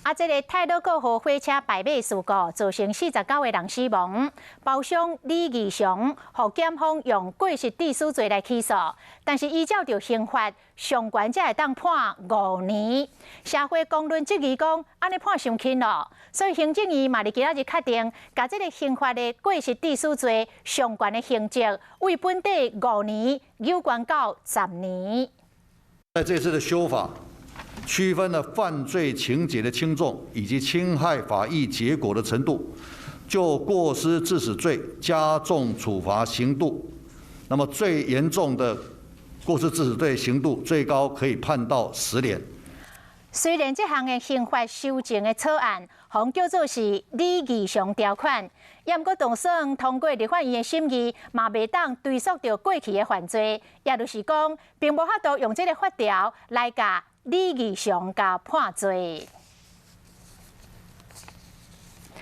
啊，這个太魯閣號火車敗馬事故造成49個人死亡，包廂李義祥予檢方用過失致死罪來起訴，但是依照著刑法，上懸才會當判5年。社會公論質疑講，按呢判傷輕咯，所以行政院嘛佇今仔日確定，共這个刑法的過失致死罪上懸的刑責，為本底五年，扭懸到10年。在這次的修法，區分了犯罪情節的輕重以及侵害法益結果的程度，就過失致死罪加重處罰刑度。那麼最嚴重的過失致死罪刑度最高可以判到10年。雖然這項的刑法修正的草案，予叫做是李義祥條款，也毋過就算通過立法院的審議，嘛袂當追溯著過去的犯罪，也就是講，並無法度用這个法條來共李義祥共判罪。